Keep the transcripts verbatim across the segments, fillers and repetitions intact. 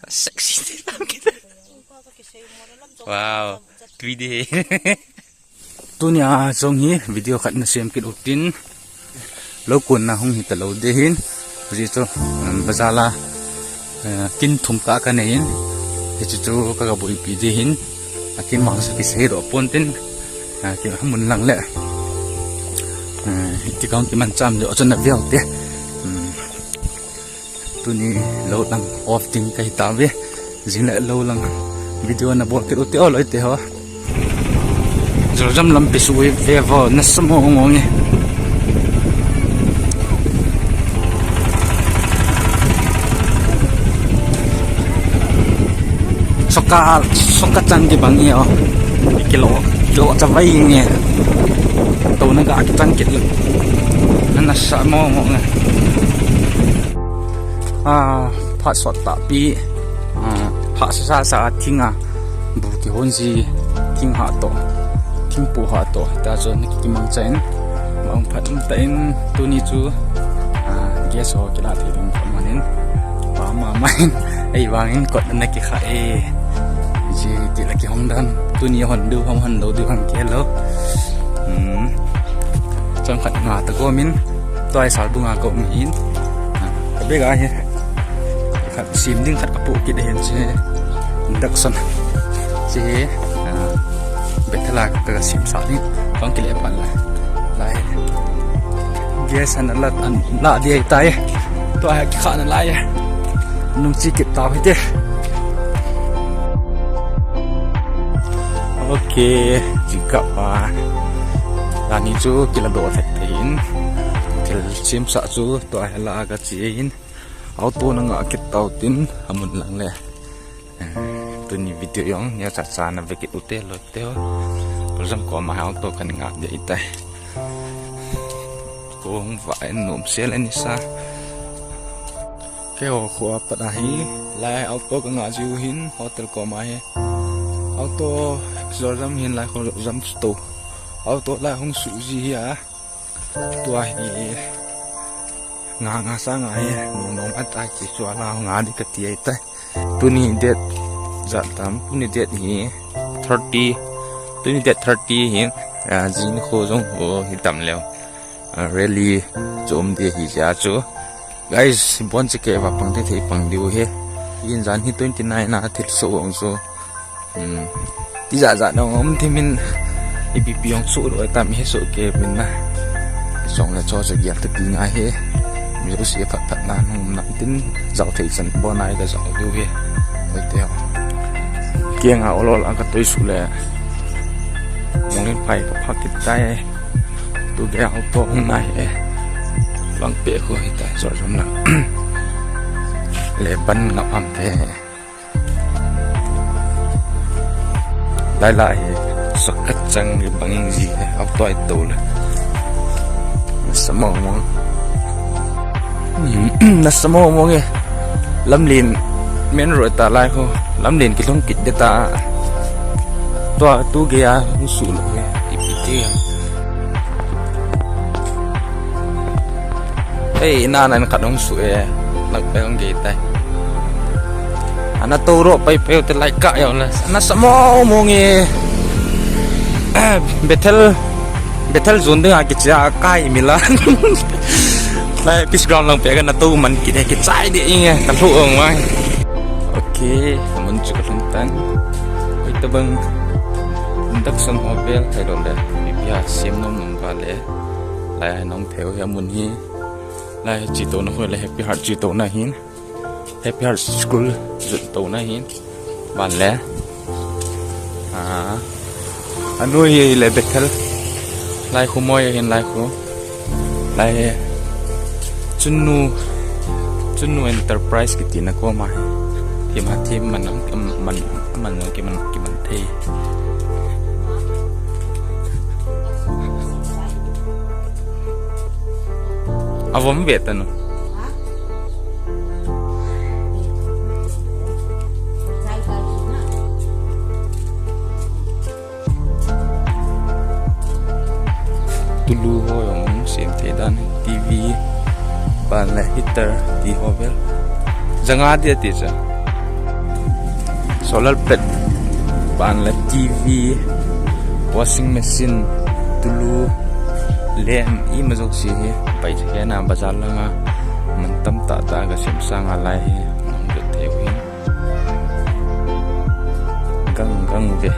Sexy. Wow. Tui di. Tunia jong hi video khat na sem kit utin. Lo kun na hung hi ta lo de hin. Ji chu, um, bazar la, uh, kin thum ka ka nei in. Hichu chu ka ga bui pi de hin. A kin mang sa ki sei ro pon tin. Uh, ki hamun lang le. Uh, ti kang ki man cham de o chun na viau te. Um, Tuni lo lang off ding kahi tave. Jing le lo lang video na bol kit ute o loi te ho. Jorjam lampi sui ve vo na samo ngong e. Soka, soka chang ki bang e o. Kilo, kilo cha vai nge. To na ga ki chang kit lo. Na samo ngong e. A, phat sot tahpi, a, phat sa sa sa thing a, bu kihon ji, thing ha to, thing pu ha to, ta chu na ki kimang cha in, mang phat um ta in, tuni chu, a, gas ho kila thei ding kha man in, pa ma ma in, ei vang in kot na ki kha e, ji ti la ki hong dan, tuni hon du, hong hon lo du hong ke lo. Hmm. Chang khat nga ta ko min, Tua hi sal bunga ko um hin. Ah, ka bag a hi. Khat sim ding khat ka pu kit hin si. Induction. Si hi. Ah, Bethel a ka sim sa ding. Kong kile pan la. Lai. Gas an la an la di tai. Tua hi kha na lai. Nung chi kit tau hi te. Ok, chika pa. Lani chu kila do thek te hin. Thil sim sa chu Tua hi la ka chi in auto na nga kit tau tin amun lang le. Eh, tuni video jong nia cha cha na ve kit ute lo te ho. Ko jam ko ma auto kan nga de itai. Kong va en nom sel ani sa. Ke ho kho pat ahi lai auto ka nga jiu hin hotel ko ma he. Auto Jorjam hin lai ko jam sto. Auto lai hung su ji hi a. Tua hi nga nga sa nga hi nung nung a tai chi chua la nga di ka ti ai tai. Tuni date jat tam, tuni date hi thirty, tuni date thirty hi, ah, jing kho jong ho hi tam leo. Ah, rally chom de hi ja chu. Guys, bon che ke va pang te thei pang diu he. In jan hi twenty nine a thil so ong so. Hmm. Ti ja ja nong om thi min ipi pi ong su ro tam he so ke min na. Song le cho che gial te pi ngai he. Mi ro si phat phat na nong nam tin jao thei chan bo nai ka jao diu he. Oi te ho. Kiang a ol ol a ka toi su le. Mong in pai ka phak kit tai. Tu ge auto hung nai he. Bang pe ko hi tai so jom na. Le ban ngap am te. Lai lai hi sakat chang hi bangin ji hi auto ai to le. Samo mo. Na samo mo nge. Lamlen men ro ta lai ho. Lamlen ki long kit de ta. Tua tu ge a hung su lo nge. Ipi ti. Ei, na na khat hung su e. Lak pe hung ge tai. Ana to ro pai pe te lai ka yo le. Ana samo mo nge. Bethel, Bethel zone ding a kicha kai mila. Lai peace ground lang pe ka na to man ki de kichai de inge ka lo ong mai. Ok, mun chu ka lhung tan. Oi ta bang. Induction ho bel thai lo le. Ipi a sem nom nom ba le. Lai nong Theu hi amun hi. Lai chi to na khoi le Happy Heart chi to na hin. Happy Heart School jut to na hin. Ban le. Ah. Anu hi le Bethel. Lai khu moi hin lai khu. Lai he. Chunnu. Chunnu Enterprise kiti na ko ma. Hi ma thi man man man man ki man ki man thei. Avom ve ta nu. Tulu ho jong sem thei dan, T V, ban le heater, ti ho bel. Janga dia ti cha. Solar plate, ban le T V, washing machine, tulu, lamp, ima jouse hi, pai thei na bazar langa, man tam tah tah a ka sem sang a lai hi, hung vet thei u hin. Gang gang ve.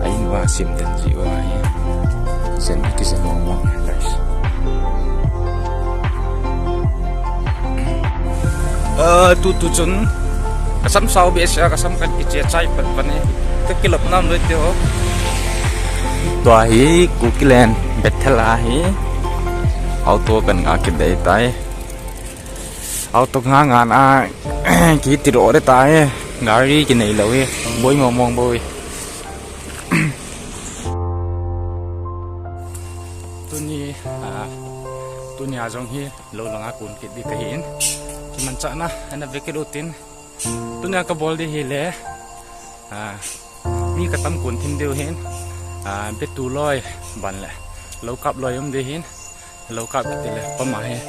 A in uva sem den ji uva hi. Sen ki sen mong mong, guys. Ah, tu tu chun. Ka sam sao behseh a, ka sam kan kiche chai pan pan e. Ka kilop nam loi te ho. Tua hi Kukiland Bethel a hi. Auto kan nga kit dei tai. Auto nga nga na kiti ro de tai. Gari kinei lou e. Boi mong mong boi. Tuni, ah, tuni a jong hi lou langa kon kit ding kahin. Kimanchahna ana ve kit utin. Tunia ka bol ding hi le, ah, mi ka tam kon thim diu hin, ah, betu loi ban le, lou kap loi um ding hin, lou kap kit le, pama hi,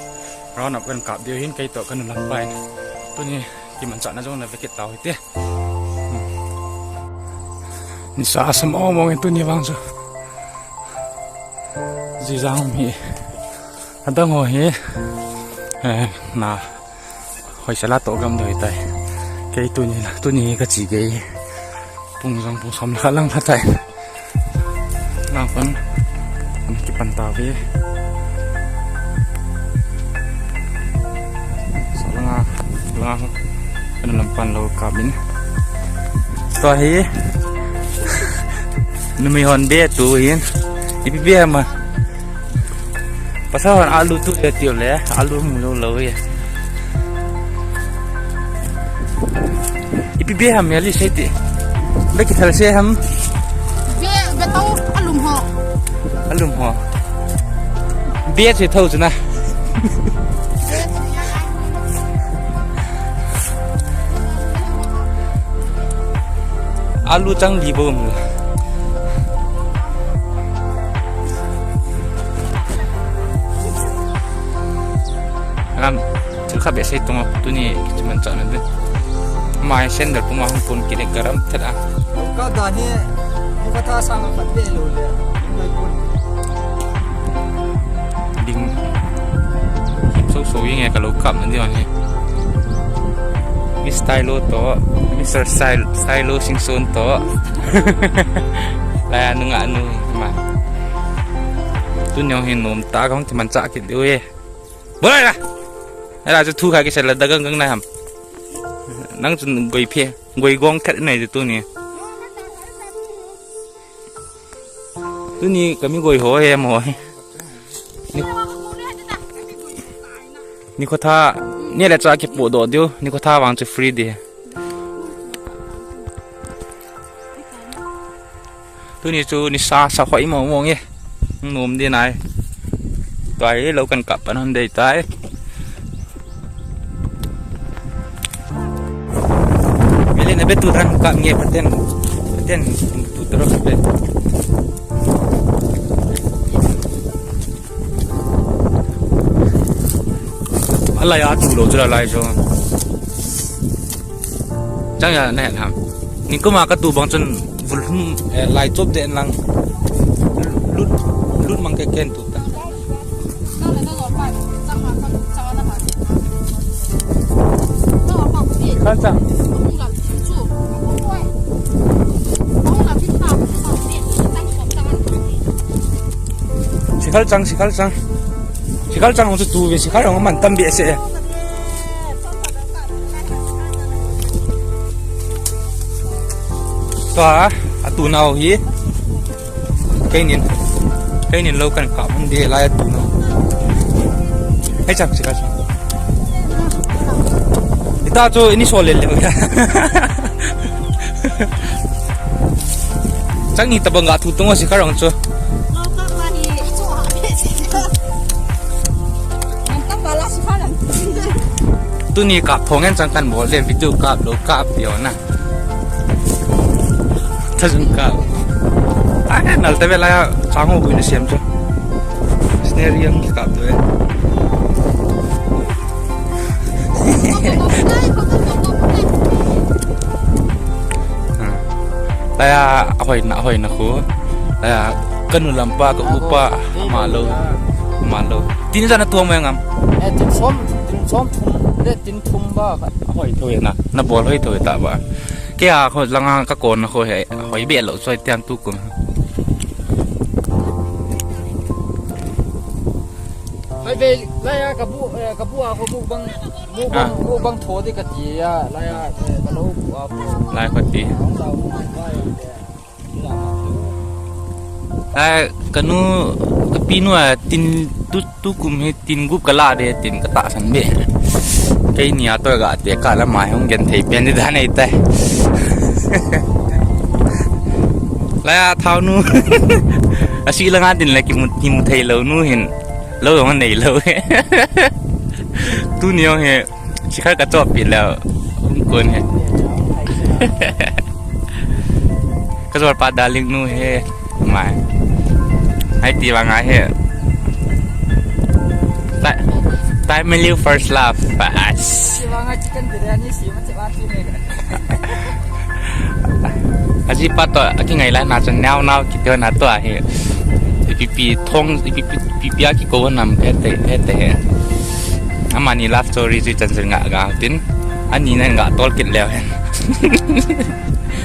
round up kan kap diu hin, kei toh ka nu lam pai. Tuni, kimanchahna jong na ve kit tau hite. Hmm. Nisa asam mong mong in tuni vang chu. Ji jang um hi. Adang ho hi. Eh, na. Hoisel a toh gam doi tai. Kei tuni la, tuni ka chi gei. Pung jong pung som la lang la tai. Lang pan. An kipan ta ve. Sa langa, langa. Kan lam pan lou kap in. Tua hi. Numei hon be tu hin. Ipi be ma. Pasal hon alu tu le tiu le, alu mu lou lou e. Ipi be ham ya li sei ti. Be ki thal se ham. Be, be tau alum ho. Alum ho. Be se thau chuna. Alu chang li bom. Ram, thil khat behseh tung a, tuni kimanchahna ding. Mai sandal puma hung pun kile ka ram thet a. Ka dan hi, ka tha sang khat be lou le. Ding. So so yeng e ka lou kap na ding hi. Miss Stylo to, Mister Style, Stylo Singson to. Lai a nunga nu ma. Tuni jong hin nom tah a kahung kimanchah kit diu e. Bol lai la. Ala chu thu kha kisel la da gang gang na ham. Nang chun goi phe, goi gong khat nai chu tuni. Tuni kami goi ho he mo he. Ni, nikho tha, ni le cha kipodoh diu, nikho tha vang chu free ding. Tuni chu nisa sa hoi mong mong e. Nom ding nai. Tua hi lou kan kap pan hon dei tai. Mele na be tu dan kap nge paten. Paten tu tro be. Alai a tu lou chu la lai chu. Chang ya na het ham. Ni kuma ka tu bang chun vul hum, eh, lai chop den lang. Lut, lut mang ke ken tu ta. Kal chang. Sikhal chang, sikhal chang. Sikhal chang chu tu ve, sikhal jong man tam behseh. Tua, a tu nau hi. Keinin, keinin lou kan kap hon ding lai a tu nau. Hei chang, sikhal chang. Ita chu ini so le le. Chang ni tabang ga thu tung sikhal jong chu. Tuni kap thong en chang kan bol le video kap lou kap pi o na. Thajun kap. Ai, nal te ve la ya, chang ho bui na siam chu. Scenery ang kikap tu e. Laiya, ahoina, ahoina khu. Laiya, kanu lampa, ka upa, ama lou. Ama lou. Tin jana thum mai ngam. Eh, tin som, tin som thum, le tin thum ba khat. Ahoi thou na, na bol hoi thou ta ba. Kei a khu langa ka kon na khu he, hoi be lou choi tiang tu kum. Hai ve, laiya ka bu, eh, ka bu a khu bu bang, bu bang, ah, bu bang tho di ka ti a, laiya, eh, ka lou bu a khu. Lai kho ti. Ang lau bu bang, eh, Ai, kanu, ka pinu a tin tu, tu kum hi tin gup ka la de, tin ka tahsan be. Keini a toh ga te ka la mai hung gen thei pen di dan ei tai. Laiya thao nu. Asi langa tin le kimu, kimu thei lou nu hin. Lou jong nei lou. Tuni jong hi. Sikha ka chop pi lou. Hung kon he. Ka jol pa darling nu he. Mai. Hai ti vang a he. Ta-, time you first love. Bas. Sivanga chicken biryani sima chiba ti ne. Aji pa toh, aki ngai la na chun nau nau ki toh na toh ahi. Ipi pi thong, ipi pi, ipi pi aki ko nam phe te, phe te he. Amani love story chu chan chan nga ga tin. Ani nan ga tol kin leo hen.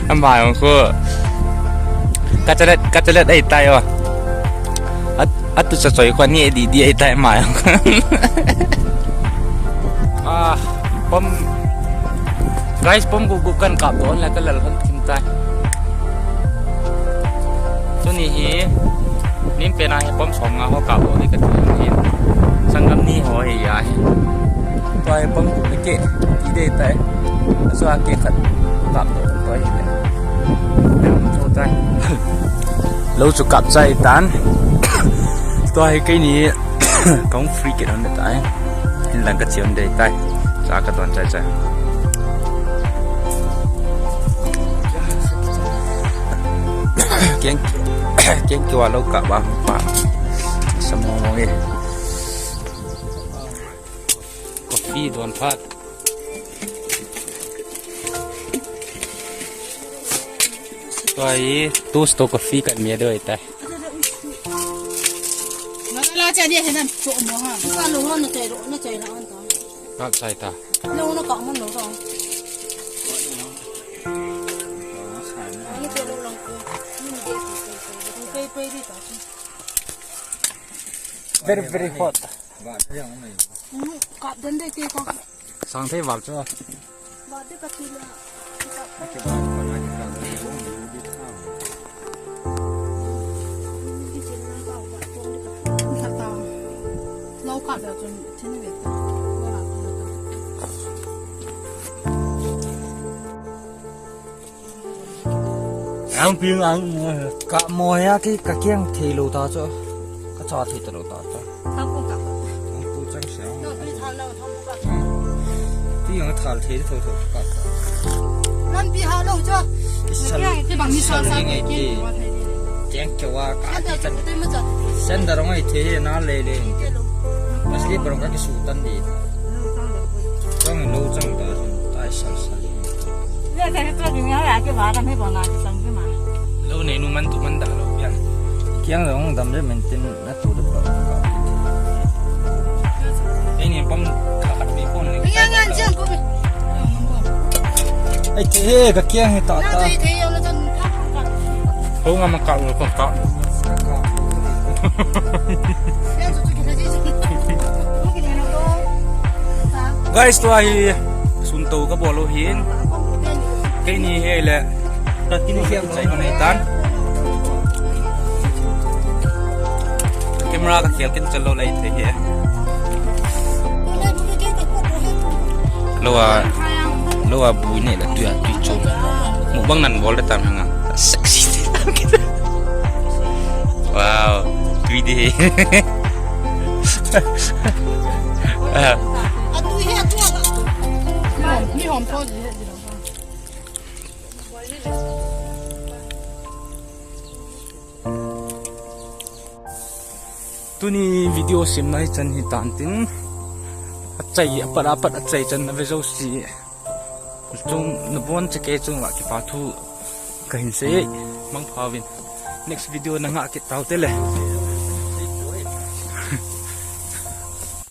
Ama jong ko. Kachalet, kachalet ei tai o. At, atu sa choi ko ni di di ei tai ama jong. Ah, pom. Guys, pom gu gu kan kap don la ka lal hon thim tai. Tuni hi, nin pe na hi pom som nga ho kap ho di ka ti hi. Sangam ni ho hi ya hi. Tua hi pom gu ke, ti de tai. Asua ke khat kap don tua hi le. Cho tai. Lou chu kap chai tan. Tua hi keini kong free kit on de tai. Hin lang ka chion de tai. Cha ka don chai chai. Keng, keng kiwa lou ka ba pa. Samo mo e. Coffee don phat. Tua hi, toast to coffee kan mi a doi tai. Na la cha dia henan cho mo ha. Sa lo ho na chai ro, na chai na an ta. Kap chai ta. Lo na ka mon lo ro. Ni ko lo lang ko. Ni de ko ko. Pe pe di ta. Very, very hot. Hmm, kap den de ke ko. Sang thei val chu. Val de ka ti la. Lo kap da chun thin ve ta. Ang pi ang mo he. Ka mo ya ki ka kiang thei lo ta chu. Ka cha thei ta lo ta chu. Thang ko ka. Ang pu chang siang. No, pi thang lo, thang ko ka. Ti yang thal thei tho tho ka. Lam pi ha lo chu. Ki sal. Ki bang ni sal sal ngai ki. Kiang ke wa ka ti chan. Sen da rong ai thei na le le. Mas li barong ka ki su tan di. Chang lo chang ta. Tai sal sal. Lou nei nu man tu man da lou pian. Kiang lou dam le men tin na tu de pa. Ei ni pom khat ni pom ni. Ngan ngan jang ko. Ai te he ka kiang he ta ta. Ho nga ma ka lo ko ka. Guys, tua hi sun to ka bol u hin. Keini hi le. Ka kin hiam chai ko nei tan. Camera ka khel kin chalo lai thei hi. Lou a, lou a bu nei la tui a tui chom. Mukbang nan bol de tan hanga. Sexy. Wow, tui de. Ah. Tuni video simna hichan hitan tin. Achai, apat apat achai chan na ve jouse. Chung nabon chekei chung va kipa thu. kahin sei e. Mangpha uvin. Next video na ngah kit tau te le.